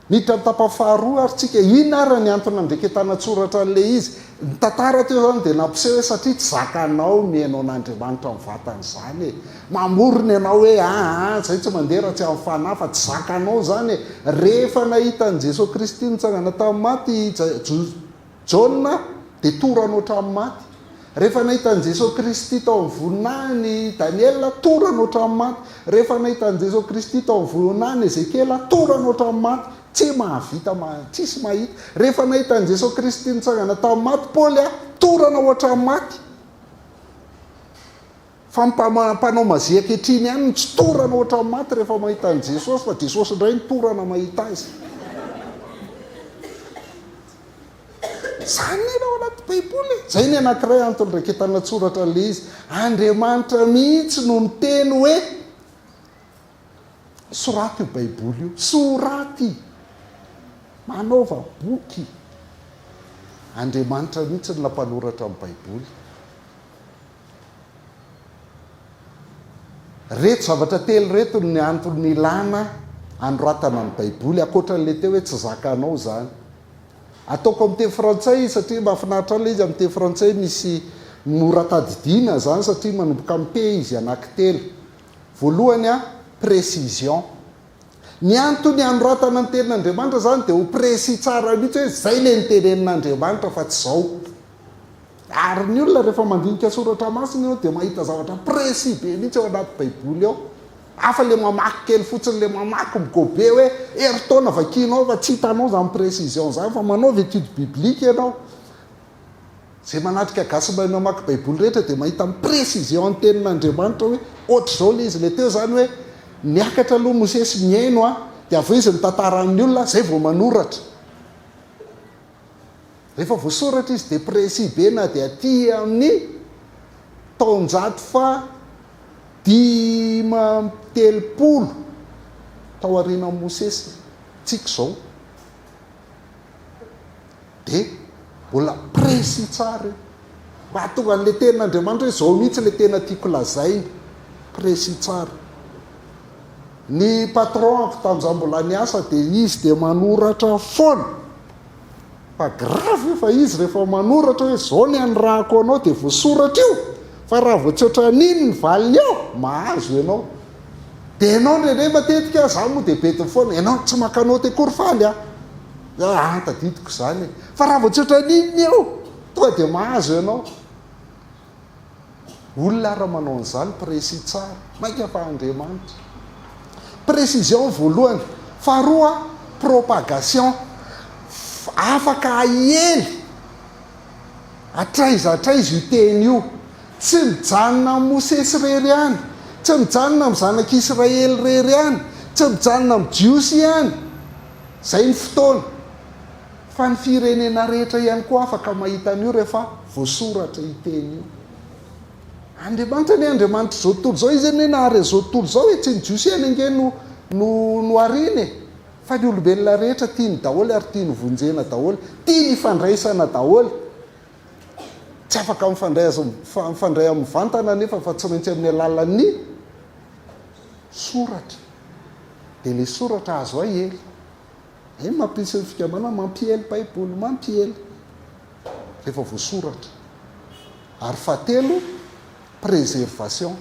Miditra amin'ny tapany faharoa ary tsika, inona ary ny antony nandreketana an-tsoratra an'ilay izy? Ny tantara teo izany dia nampiseho hoe satria tsy zakanao ny mihaino an'Andriamanitra mivantana izany e! Mamorona ianao hoe aa zay tsy mandeha raha tsy amin'ny fanahy fa tsy zakanao izany e! Rehefa nahita an'i Jesoa Kristy nitsangana tamin'ny maty i Jaona dia torana ohatran'ny maty. Rehefa nahita an'i Jesoa Kristy tao amin'ny voninahiny i Daniela, torana ohatran'ny maty. Rehefa nahita an'i Jesoa Kristy tao amin'ny voninahiny Ezekiela, torana ohatran'ny maty. Tsy mahavita, tsisy mahita. Rehefa nahita an'i Jesoa Kristy nitsangana tamin'ny maty Paoly, torana ohatran'ny maty. Fa ny mpanao mazia ankehitriny ihany no tsy torana ohatran'ny maty rehefa mahita an'i Jesosy, fa Jesosy indray no torana mahita azy. Izany anie ao anaty Baiboly e! Izay ny anankiray antony raiketana an-tsoratra an'ilay izy. Andriamanitra mihitsy no niteny hoe, soraty io Baiboly io. Soraty! Manaova boky. Andriamanitra mihitsy no nampanoratra ny Baiboly. Ireto zavatra telo ireto ny antony ilana anoratana ny Baiboly, ankoatra an'ilay teo hoe tsy zakanao izany. Ataoko amin'ny teny frantsay izy satria mahafinaritra ahy ilay izy amin'ny teny frantsay misy mora tadidiana izany satria manomboka amin'ny P izy anankitelo. Voalohany a, précision. Ny antony anoratana ny tenin'Andriamanitra izany dia ho précis tsara mihitsy hoe izay ilay notenenin'Andriamanitra fa tsy izao. Ary ny olona rehefa mandinika soratra masina eo dia mahita zavatra précis be mihitsy ao anaty baiboly ao. Hafa le mamaky kely fotsiny le mamaky migobe hoe herintaona vakianao fa tsy hitanao izany précision izany fa manaova étude biblique ianao. Izay manatrika gasy mahay mamaky baiboly rehetra dia mahita ny précision ny tenin'Andriamanitra hoe ohatr'izao le izy. Le teo izany hoe niakatra aloha Mosesy nihaino an, dia avy eo izy nitantara amin'ny olona zay vao manoratra. Rehefa voasoratra izy dia précis be na dia aty amin'ny taonjato faha 35 tao aorianan'i Mosesy tsika izao dia mbola précis tsara io. Mba hahatonga an'ilay tenin'Andriamanitra hoe izao mihitsy ilay tena tiako lazaina. Précis tsara. Ny patron-ko tamin'izaho mbola niasa dia izy dia manoratra foana. Fa grave io fa izy rehefa manoratra hoe zao ny anirahako anao dia voasoratra io fa raha vao tsy ohatran'iny ny valiny eo mahazo ianao. Dia ianao indraindray matetika za moa dia bediny foana ianao tsy maka note akory faly a. Ah tadidiko izany e. Fa raha vao tsy ohatran'iny ny eo tonga dia mahazo ianao. Olona ara manao an'izany précis tsara. Mainka fa Andriamanitra. Précision voalohany. Faharoa, propagation. Afaka ahiely hatraiza hatraiza io teny io. Tsy mijanona amin'i Mosesy irery ihany. Tsy mijanona amin'ny zanak'Israely irery ihany. Tsy mijanona amin'ny Jiosy ihany. Izay ny fotoana. Fa ny firenena rehetra ihany koa afaka mahita an'io rehefa voasoratra io teny io. Andriamanitra anie Andriamanitr'izao tontolo izao, Izy anie nahary an'izao tontolo izao e, tsy ny Jiosy ihany ange no no nohariany e, fa ny olombelona rehetra tiany daholo ary tiany vonjena daholo, tiany hifandraisana daholo. Tsy afaka mifandray azy mifandray amin'ny mivantana anefa fa tsy maintsy amin'ny alalan'ny soratra. Dia ilay soratra azo aely. Eny mampisy ny fikambanana mampiely baiboly, mampiely rehefa voasoratra. Ary fahatelo, préservation.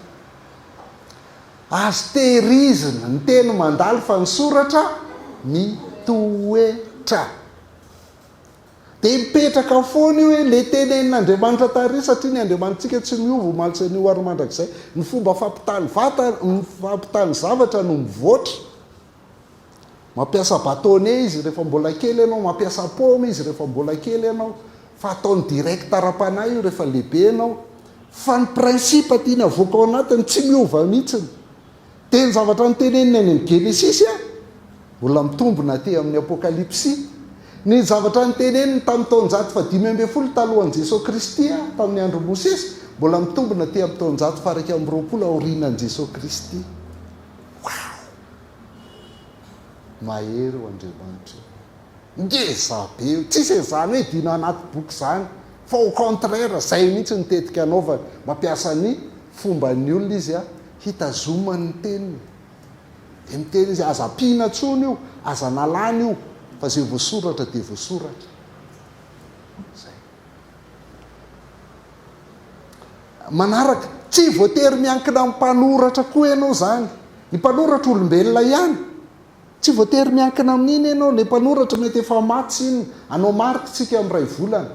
Azo tehirizina ny teny mandalo fa ny soratra mitoetra. Dia mipetraka foana io hoe ilay tenenin'Andriamanitra tary satria ny Andriamanitsika tsy miova omaly sy anio ary mandrakizay. Ny fomba fampitany vata, ny fampitany zavatra no mivoatra. Mampiasa bâtonnet izy rehefa mbola kely ianao, mampiasa paoma izy rehefa mbola kely ianao, fa ataony direct ara-panahy io rehefa lehibe ianao. Fa ny principe tiany avoaka ao anatiny tsy miova mihitsiny. Dia ny zavatra noteneniny any amin'ny Genesisy an, mbola mitombina aty amin'ny Apokalypsy. Ny zavatra noteneniny tamin'ny taonjato faha-15 talohan'i Jesoa Kristy an, tamin'ny andron'i Mosesy, mbola mitombina aty amin'ny taonjato faha-21 aorianan'i Jesoa Kristy. Waouh! Mahery io Andriamanitra io. Ngeza be io. Tsisy an'izany hoe dina anaty boky izany. Fa au contraire, izay mihitsy no tetika anaovany. Mampiasa ny fomban'ny olona izy hitazomany ny teniny. Dia miteny izy, aza ampiana intsony io, aza nalana io. Fa izay voasoratra dia voasoratra. Izay. Manaraka, tsy voatery miankina amin'ny mpanoratra koa ianao izany. Ny mpanoratra olombelona ihany. Tsy voatery miankina amin'iny ianao, ilay mpanoratra mety efa maty sy inona. Hanao Marc tsika amin'ny iray volana.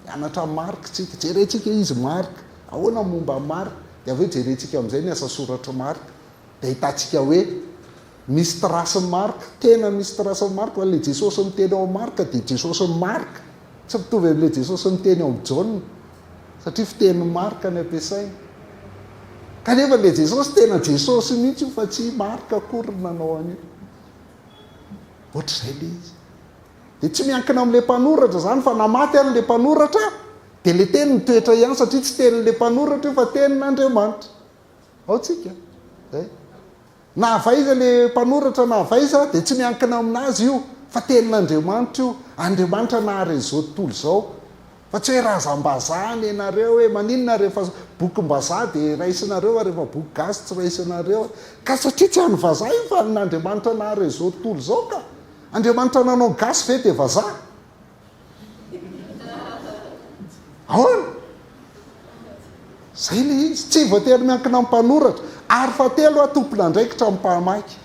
Hianatra Marc tsika. Jerentsika izy Marc. Ahoana ny momba an'i Marc? Dia avy eo jerentsika amin'izay ny asa soratr'i Marc. Dia ahitantsika hoe misy trace-n'i Marc, tena misy trace-n'i Marc fa ilay Jesosy miteny ao amin'ny Marc dia Jesosin'i Marc. Tsy mitovy amin'ilay Jesosy niteny ao amin'i Jaona, satria fitenin'i Marka ny ampiasainy. Kanefa ilay Jesosy tena Jesosy mihitsy io fa tsy i Marka akory no nanao an'io. Ohatr'izay ilay izy. Dia tsy miankina amin'ilay mpanoratra izany fa na maty ary ilay mpanoratra dia ilay teny mitoetra ihany satria tsy tenin'ilay mpanoratra io fa tenin'Andriamanitra. Ao tsika. Zay. Na avy aiza le mpanoratra na avy aiza dia tsy miankina aminazy io fa tenin'Andriamanitra io. Andriamanitra nahary an'izao tontolo izao. Fa tsy hoe razam-bazaha nenareo hoe maninona rehefa bokim-bazaha dia raisinareo fa rehefa boky gasy tsy raisinareo. Ka satria tsy an'ny vazaha io fa an'Andriamanitra nahary an'izao tontolo izao ka. Andriamanitra nanao gasy ve dia vazaha? Ahoana? Zay le izy. Tsy voatery miankina amin'ny mpanoratra. Ary fahatelo aho tompon'andraikitra amin'ny mpamaky.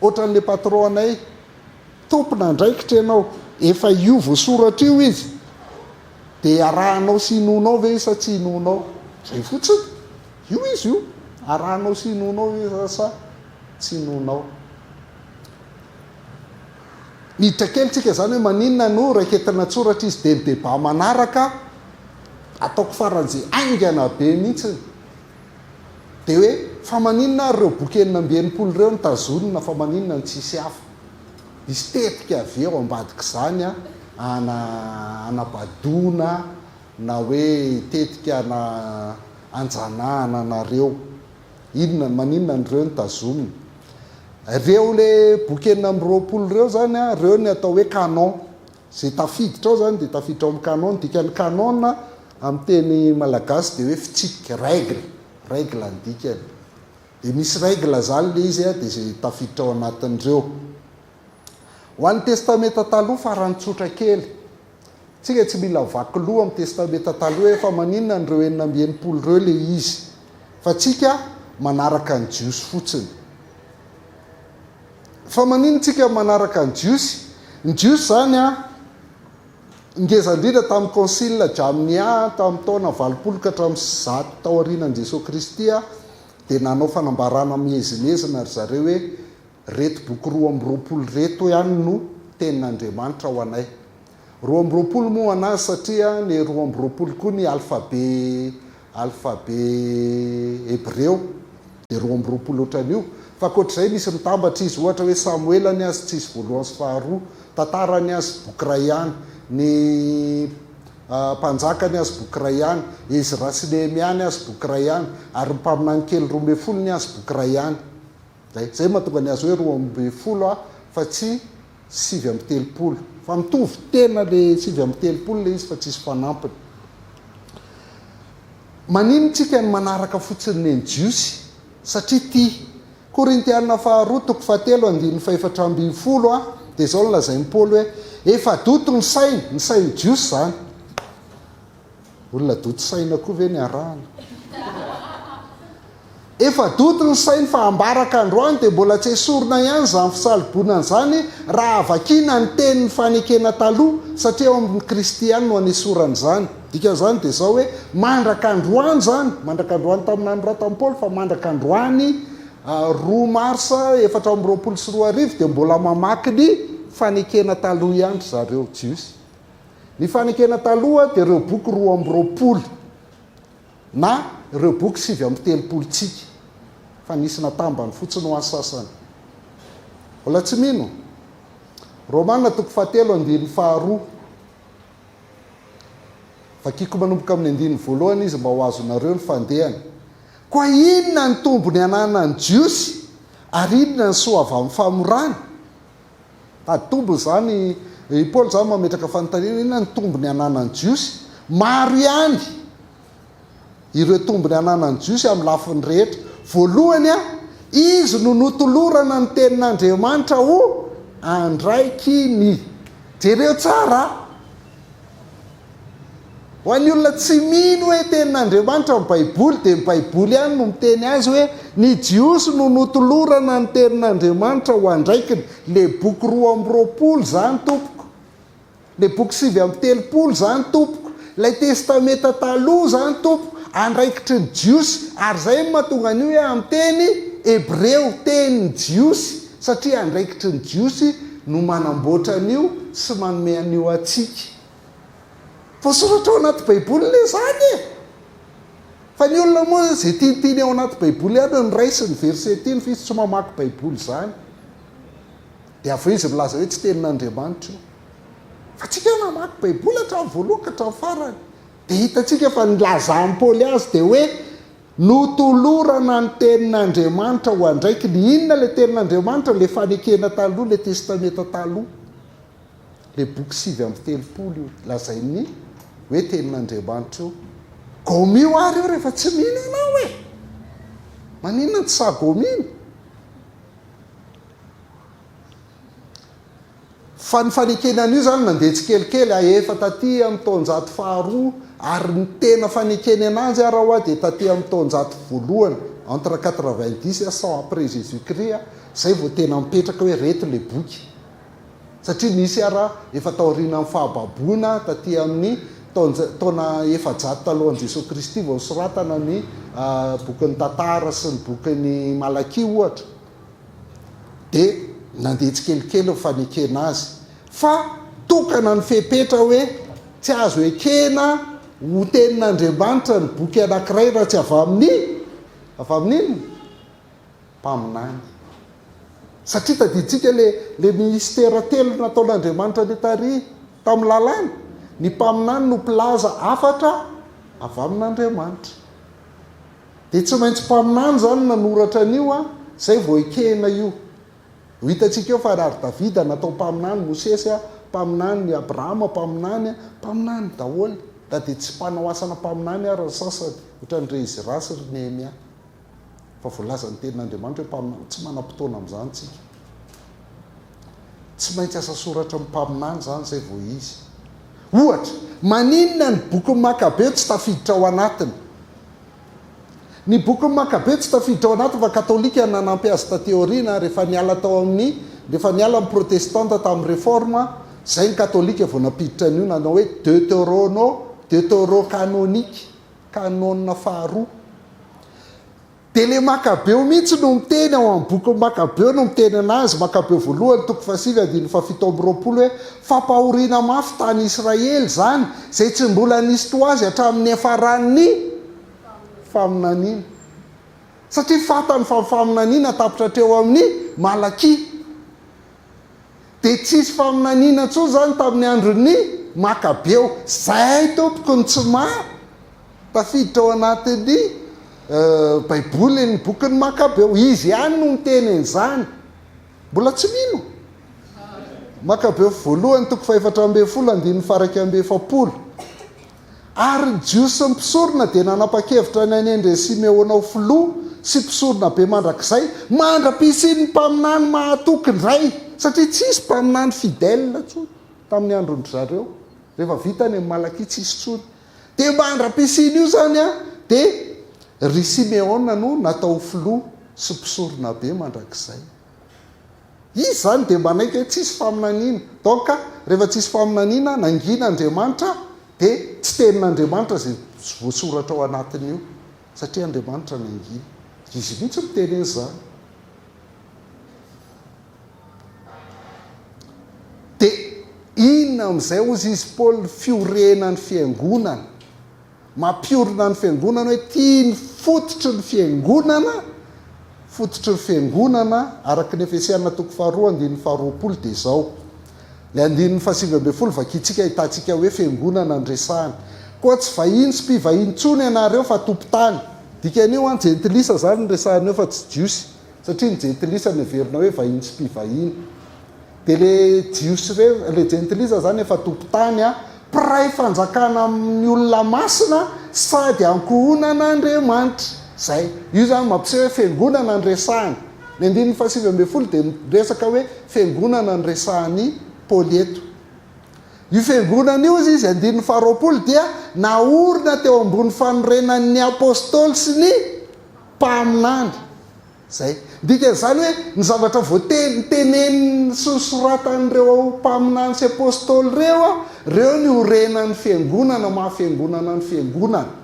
Ohatran'le patron anay. Tompon'andraikitra ianao. Efa io voasoratra io izy. Dia arahanao sy inoanao ve sa tsy inoanao? Zay fotsiny. Io izy io. Arahanao sy inoanao ve sa tsy inoanao? Miditra kely tsika izany hoe maninona no raiketina an-tsoratra izy dia ny débat manaraka ataoko faran'izay haingana be mihitsiny dia hoe fa maninona ary ireo boky 66 ireo no tazonina fa maninona no tsisy hafa? Hisy tetika avy eo ambadik'izany ana anabadoana na hoe tetika ana anjanahana anareo. Inona, maninona an'ireo no tazomina? Ireo le boky 26 ireo zany an, ireo ny atao hoe canon. Izay tafiditra ao zany dia tafiditra ao amin'ny canon. Ny dikan'ny canon amin'ny teny malagasy dia hoe fitsipika, règle, règle ny dikany. Dia misy règle zany le izy an, dia izay tafiditra ao anatin'ireo. Ho an'ny Testamenta Taloha farany tsotra kely. Tsika tsy mila vaky loha amin'ny Testamenta Taloha hoe fa maninona an'ireo 66 ireo le izy. Fa tsika manaraka ny Jiosy fotsiny. Fa maninona tsika manaraka ny Jiosy? Ny Jiosy izany an, ngeza indrindra tamin'ny Concile Jamnia tamin'ny taona 80 ka hatramin'ny 100 taorianan'i Jesoa Kristy dia nanao fanambarana miezinezina ry zareo hoe Reto boky 22 reto ihany no tenin'Andriamanitra ho anay. 22 moa ho an'azy satria ny 22 koa ny alfabe alfabe hebreo dia 22 ohatran'io. Fa ankoatr'izay misy mitambatra izy ohatra hoe Samoela ny azy tsisy voalohany sy faharoa, tantara ny azy boky iray ihany, ny mpanjaka ny azy boky iray ihany, Ezra sy Nehemia ny azy boky iray ihany, ary ny mpaminany kely 12 ny azy boky iray ihany. Zay, zay mahatonga ny azy hoe 12 a fa tsy 39. Fa mitovy tena le 39 le izy fa tsisy fanampiny. Manino tsika ny manaraka fotsiny ny ny jiosy? Satria tia. Korintiana faharoa toko fahatelo andininy fahefatra ambin'ny folo a dia izao no lazain'i Paoly hoe efa doto ny sainy, ny sain'ny jiosy izany. Olona doto saina koa ve ny arahana? Efa doto ny sainy fa ambaraka androany dia mbola tsy esorina ihany izany fisalobonana izany raha vakiana ny tenin'ny fanekena taloha satria ao amin'ny Kristy ihany no anesorana izany. Dikan'izany dia izao hoe mandraka androany izany, mandraka androany tamin'ny nanoratan'i Paoly fa mandraka androany 2 marsa 2024 dia mbola mamaky ny fanekena taloha ihany ry zareo Jiosy. Ny fanekena taloha dia ireo boky 22. Na ireo boky 39 tsika fa nisy natambany fotsiny ho an'ny sasany. Mbola tsy mino? Romana toko fahatelo andininy faharoa. Vakiko manomboka amin'ny andininy voalohany izy mba ho azonareo ny fandehany. Koa inona ny tombony ananan'ny Jiosy ary inona ny soa avy amin'ny famorana? Tady tombony izany, i Paoly izany mametraka fanontaniana, inona ny tombony ananan'ny Jiosy? Maro ihany ireo tombony ananan'ny Jiosy amin'ny lafiny rehetra. Voalohany, izy no notolorana ny tenin'Andriamanitra ho andraikiny. Jereo tsara a! Ho an'ny olona tsy mino hoe tenin'Andriamanitra ny Baiboly dia ny Baiboly ihany no miteny azy hoe ny Jiosy no notolorana ny tenin'Andriamanitra ho andraikiny. Le boky 22 izany tompoko. Le boky 39 izany tompoko. Ilay Testamenta Taloha izany tompoko. Andraikitry ny Jiosy. Ary izay no mahatonga an'io hoe amin'ny teny Hebreo, tenin'ny Jiosy. Satria andraikitry ny Jiosy no manamboatra an'io sy manome an'io antsika. Voasoratra ao anaty baiboly le zany e! Fa ny olona moa ze tiantiany ao anaty baiboly ihany no raisiny, verset tiany fa izy tsy mamaky baiboly zany. Dia avy eo izy milaza hoe tsy tenin'Andriamanitra io. Fa tsika namaky baiboly hatramin'ny voalohany ka hatramin'ny farany. Dia hitantsika fa ny nilazan'i Paoly azy dia hoe notolorana ny tenin'Andriamanitra ho andraikiny. Inona ilay tenin'Andriamanitra? Ilay fanekena taloha, ilay testamenta taloha. Le boky 39 io lazain'ny hoe tenin'Andriamanitra io. Gomio ary io rehefa tsy mino ianao e! Maninona no tsy sahy gomina? Fa ny fanekena an'io izany nandeha tsikelikely, efa taty amin'ny taonjato faharoa, ary ny tena fanekeny ananjy ara hoa dia taty amin'ny taonjato voalohany, entre 90 et 100 après Jésus Christ, izay vao tena mipetraka hoe reto le boky. Satria nisy ara efa taorianan'ny fahababoana taty amin'ny taona 400 talohan'i Jesoa Kristy vao nosoratana ny bokin'ny Tantara sy ny bokin'i Malakia ohatra. Dia nandeha tsikelikely ny fanekena azy. Fa tokana ny fepetra hoe tsy azo ekena ho tenin'Andriamanitra ny boky anankiray raha tsy avy amin'ny avy amin'ny inona? Mpaminany. Satria tadidintsika le le ministera telo nataon'Andriamanitra any tary tamin'ny lalàna, ny mpaminany no mpilaza hafatra avy amin'Andriamanitra. Dia tsy maintsy mpaminany izany nanoratra an'io an, izay vao ekena io. Ho hitantsika eo fa ary Davida natao mpaminany, Mosesy mpaminany, Abrahama mpaminany, mpaminany daholo. Na dia tsy mpanao asana mpaminany ary ny sasany, ohatran'i ry Ezra sy ry Nehemia. Fa voalazan'ny tenin'Andriamanitra hoe mpaminany, tsy manam-potoana amin'izany tsika. Tsy maintsy asa soratry ny mpaminany izany izay vao izy. Ohatra, maninona ny bokin'ny Makabeo tsy tafiditra ao anatiny? Ny bokin'ny Makabeo tsy tafiditra ao anatiny fa katolika no nanampy azy taty aoriana rehefa niala tao amin'ny, rehefa niala ny protestanta tamin'ny reforme, izay ny katolika vao nampiditra an'io nanao hoe deuterono, deuterocanonique. Kanôna faharoa. Dia ilay Makabeo mihitsy no miteny ao amin'ny bokin'ny Makabeo no miteny an'azy, Makabeo voalohany toko fahasivy andininy fahafito amby roapolo hoe, Fampahoriana mafy tany Israely izany, izay tsy mbola nisy toa azy hatramin'ny niafaran'ny faminaniana. Satria fantany fa ny faminaniana tapitra hatreo amin'ny Malakia. Dia tsisy faminaniana intsony izany tamin'ny andron'ny Makabeo. Izay tompoko no tsy maha tafiditra ao anatin'ny Baiboly ny bokin'ny Makabeo. Izy ihany no niteny an'izany. Mbola tsy mino? Makabeo voalohany toko fahefatra ambin'ny folo andininy faha-41. Ary ny Jiosy sy ny mpisorona dia nanapa-kevitra ny hanendry an'i Simeona ho filoha sy mpisoronabe mandrakizay, mandra-pisian'ny mpaminany mahatoky indray, satria tsy hisy mpaminany fidèle intsony tamin'ny andron-dry zareo, rehefa vita ny an'i Malakia tsy hisy intsony. Dia mandra-pisian'io izany dia ry Simeona no natao ho filoha sy mpisoronabe mandrakizay. Izy izany dia manaiky hoe tsisy faminaniana. Donc rehefa tsisy faminaniana, nangina Andriamanitra, dia tsy tenin'Andriamanitra izay voasoratra ao anatin'io, satria Andriamanitra nangina. Izy mihitsy miteny an'izany. Dia inona amin'izay hozy izy Paoly ny fiorenan'ny fiangonana? Mampiorina ny fiangonana hoe tia ny fototry ny fiangonana, fototry ny fiangonana, araka ny Efesiana toko faharoa andininy faharoapolo dia izao. Ilay andininy faha-19 vakintsika ahitantsika hoe fiangonana no resahina. Koa tsy vahiny sy mpivahiny intsony ianareo fa tompon-tany. Dikan'io an, jentilisa izany no resahina eo fa tsy jiosy, satria ny jentilisa no heverina hoe vahiny sy mpivahiny. Dia le jiosy ireo, le jentilisa zany efa tompon-tany a, mpiray fanjakana amin'ny olona masina sady ankohonan'Andriamanitra. Zay. Io zany mampiseho hoe fiangonana no resahiny. Ny andininy faha-19 dia miresaka hoe fiangonana no resahan'i Paoly eto. Io fiangonana io, hozy izy, andininy faharoapolo, dia naorina teo ambony fanorenan'ny apostoly sy ny mpaminany. Izay. Dikan'izany hoe ny zavatra voateny, teneniny sy nosoratan'ireo mpaminany sy apostoly ireo, ireo no iorenan'ny fiangonana, maha fiangonana ny fiangonana.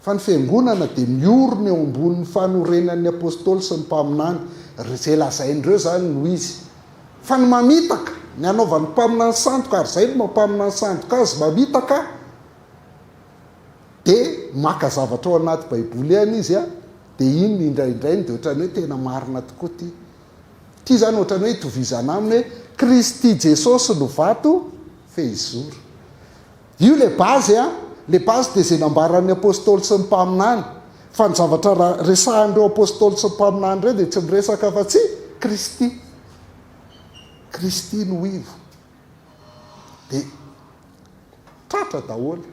Fa ny fiangonana dia miorina eo ambonin'ny fanorenan'ny apostoly sy ny mpaminany. Izay lazain'ireo izany no izy. Fa ny mamitaka, ny anaovan'ny mpaminany sandoka, ary izay no maha mpaminany sandoka azy, mamitaka, dia maka zavatra ao anaty baiboly ihany izy an, dia iny no indraindrainy dia ohatran'ny hoe tena marina tokoa ity. Ity izany ohatran'ny hoe itovizana aminy hoe Kristy Jesosy no vato fehizoro. Io ilay base an, ilay base dia izay nambaran'ny apostoly sy ny mpaminany. Fa ny zavatra resahan'ireo apostoly sy ny mpaminany ireo dia tsy miresaka afa-tsy Kristy. Kristy no ivo. Dia tratra daholo.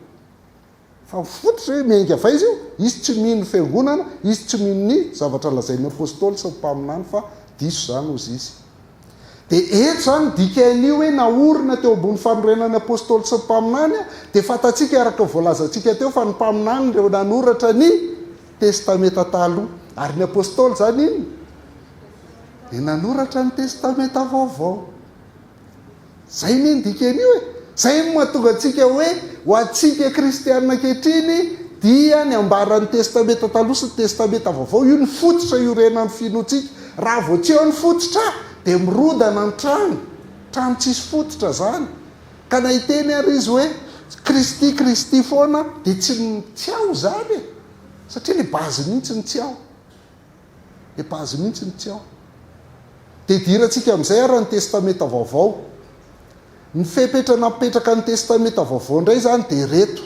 Fa ny fototra hoe miainga avy aiza io? Izy tsy mino fiangonana, izy tsy mino ny zavatra lazain'ny apostoly sy ny mpaminany fa diso izany hozy izy. Dia eto izany ny dikan'io hoe naorina teo ambony fanorenan'ny apostoly sy ny mpaminany dia fantatsika araka ny voalazantsika teo fa ny mpaminany ireo nanoratra ny testamenta taloha ary ny apostoly izany inona? Dia nanoratra ny testamenta vaovao. Zay anie ny dikan'io e! Zay no mahatonga antsika hoe ho antsika kristiana ankehitriny dia ny ambaran'ny testamenta taloha sy ny testamenta vaovao io no fototra iorenan'ny finoantsika. Raha vao tsy eo ny fototra dia mirodana ny trano, trano tsisy fototra zany. Ka na hiteny ary izy hoe Kristy Kristy foana dia tsy tsy ao zany e! Satria le base mihitsy no tsy ao. Le base mihitsy no tsy ao. Dia idirantsika amin'izay ary ny Testamenta Vaovao. Ny fepetra nampipetraka ny Testamenta Vaovao indray izany dia ireto.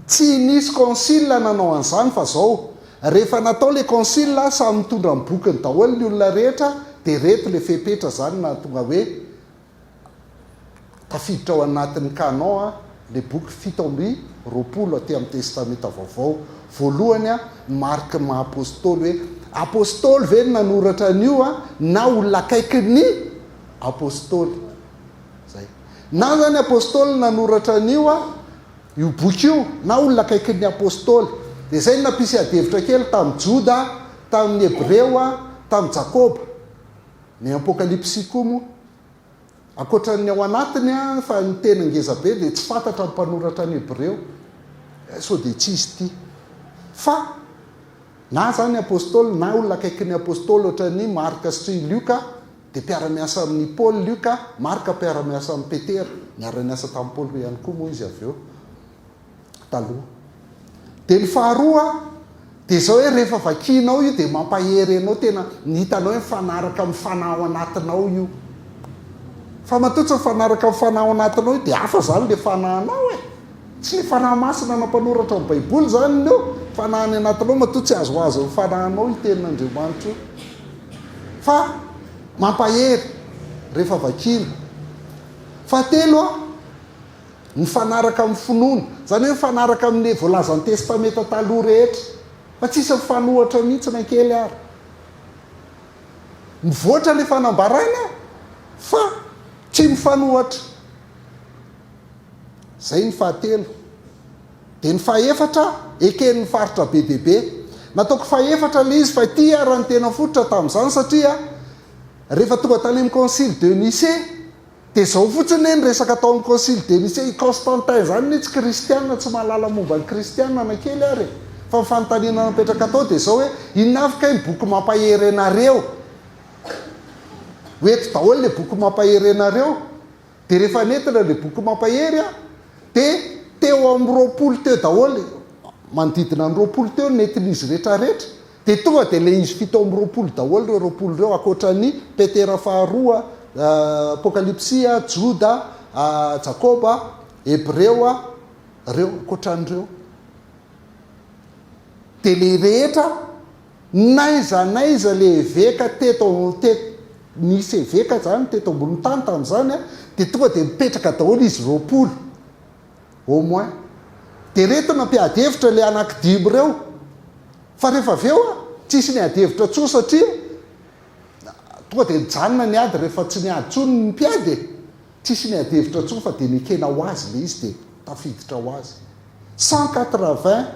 Tsy nisy concile nanao an'izany fa izao, rehefa natao ilay concile, samy nitondra ny bokiny daholo ny olona rehetra, dia ireto ilay fepetra izany nahatonga hoe Tafiditra ao anatin'ny canon ilay boky 27 aty amin'ny Testamenta Vaovao. Voalohany, ny mariky ny maha apostoly hoe apostoly ve no nanoratra an'io na olona akaikin'ny apostoly. Izay. Na izany apostoly no nanoratra an'io, io boky io, na olona akaikin'ny apostoly. Dia izay no nampisy adihevitra kely tamin'i Joda, tamin'ny Hebreo, tamin'i Jakoba. Ny Apokalypsy koa moa. Ankoatra ny ao anatiny fa ny tena ngeza be dia tsy fantatra ny mpanoratra ny Hebreo. Sao dia tsy izy ity. Fa na zany apostoly na olona akaikin'ny apostoly ohatran'i Marka sy Lioka dia mpiara-miasa amin'i Paoly Lioka, Marka mpiara-miasa amin'i Petera. Niara-niasa tamin'i Paoly ihany koa moa izy avy eo. Taloha. Dia ny faharoa dia izao hoe rehefa vakianao io dia mampahery anao tena ny hitanao hoe mifanaraka amin'ny fanahy ao anatinao io. Fa matoa tsy mifanaraka amin'ny fanahy ao anatinao io dia hafa izany ilay fanahinao e. Tsy ilay fanahy masina nampanoratra ny baiboly izany no fanahy any anatinao matoa tsy azoazon'ny fanahinao io tenin'Andriamanitra io. Fa mampahery rehefa vakiana. Fahatelo a. Mifanaraka amin'ny finoana. Izany hoe mifanaraka amin'ilay voalazan'ny Testamenta Taloha rehetra. Fa tsisy mifanohitra mihitsy na kely ary. Mivoatra ilay fanambarana fa tsy mifanohitra. Izay ny fahatelo. Dia ny fahefatra, eken'ny faritra be dia be. Nataoko fahefatra ilay izy fa ity ary ny tena fototra tamin'izany satria rehefa tonga tany amin'ny Concile de Nicée, Dia izao fotsiny anie ny resaka tao amin'ny Concile de Nicée, i Constantin izany anie tsy kristiana, tsy mahalala momba ny kristiana na kely ary e! Fa ny fanontaniana napetraka tao dia izao hoe, inona avy kay ny boky mampahery anareo? Ho eto daholo ilay boky mampahery anareo. Dia rehefa nentina ilay boky mampahery an, dia teo amin'ny 20 teo daholo, manodidina ny 20 teo no nentin'izy rehetrarehetra. Dia tonga dia ilay izy 27 daholo ireo 20 ireo, ankoatra an'i Petera faharoa, Apokalypsy, Joda, Jakoba, Hebreo, ireo, ankoatra an'ireo. Dia ilay rehetra, n'aiza n'aiza ilay eveka teto, teto, nisy eveka izany teto ambonin'ny tany tamin'izany, dia tonga dia mipetraka daholo izy 20. Au moins. Dia reto nampiady hevitra ilay anaky dimy ireo. Fa rehefa avy eo an, tsisy niady hevitra intsony satria tonga dia nijanona ny ady rehefa tsy niady intsony ny mpiady e. Tsisy niady hevitra intsony fa dia nekena ho azy ilay izy dia tafiditra ho azy. 180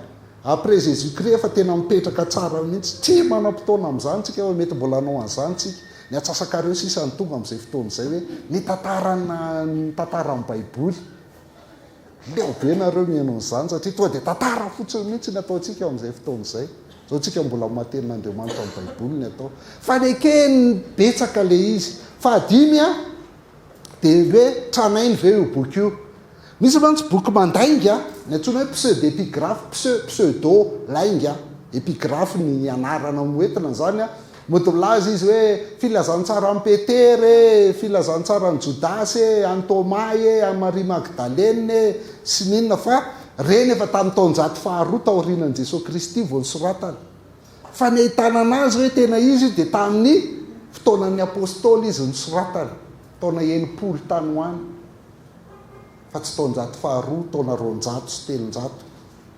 après Jésus Christ efa tena mipetraka tsara mihitsy. Tsy manam-potoana amin'izany tsika fa mety mbola hanao an'izany tsika. Ny atsasakareo sisa no tonga amin'izay fotoana izay hoe ny tantarana ny tantaran'ny baiboly. Leo be nareo mihaino an'izany satria tonga dia tantara fotsiny mihitsy ny ataontsika ao amin'izay fotoana izay. Izao tsika mbola maha tenin'Andriamanitra ny baiboly ny atao. Fa nekeny betsaka ilay izy. Fahadimy an, dia ny hoe tranainy ve io boky io. Misy mantsy boky mandainga, ny antsoina hoe pseudépigraphe, pseu, pseudo, lainga, épigraphe ny anarana hoentina izany an, Mody milaza izy hoe, Filazantsaran'i Petera e, filazantsaran'i Jodasy e, an'i Tômà e, an'i Maria Magdalena e, sy ny inona, fa ireny efa tamin'ny taonjato faharoa taorianan'i Jesoa Kristy vao nosoratana. Fa ny ahitana anazy hoe tena izy io dia tamin'ny fotoanan'ny Apôstôly izy nosoratana, taona 60 tany ho any, fa tsy taonjato faharoa, taona 302.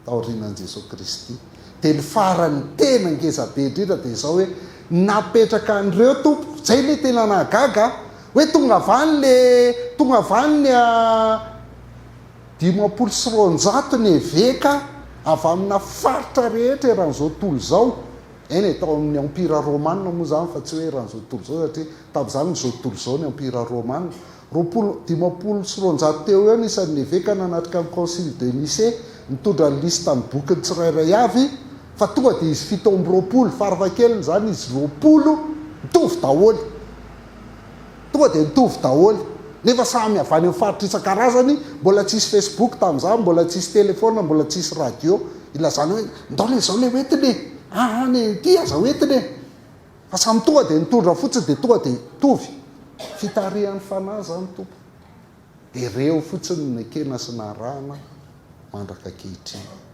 taorianan'i Jesoa Kristy. Dia ny farany tena ngeza be indrindra dia izao hoe napetraka an'ireo tompoko, izay ilay tena nahagaga ahy, hoe tonga avy any le, tonga avy any ny 250 ny eveka avy amina faritra rehetra eran'izao tontolo izao, eny e, tao amin'ny empire romana moa izany fa tsy hoe eran'izao tontolo izao satria tamin'izany izao tontolo izao ny empire romana, 20, 250 teo ho eo ny isan'ny eveka nanatrika ny Concile de Nicée, nitondra ny lista ny bokiny tsirairay avy, fa tonga dia izy 27, farafahakeliny izany izy 20, mitovy daholo. Tonga dia nitovy daholo. Nefa samy avy any amin'ny faritra isan-karazany, mbola tsisy Facebook tamin'izany, mbola tsisy telephone, mbola tsisy radio, ilazana hoe ndao le izao le hoentina e! Aa ny ity aza hoentina e! Fa samy tonga dia nitondra fotsiny dia tonga dia mitovy. Fitarihan'ny fanahy izany tompoko. Dia ireo fotsiny no nekena sy narahana mandraka ankehitriny.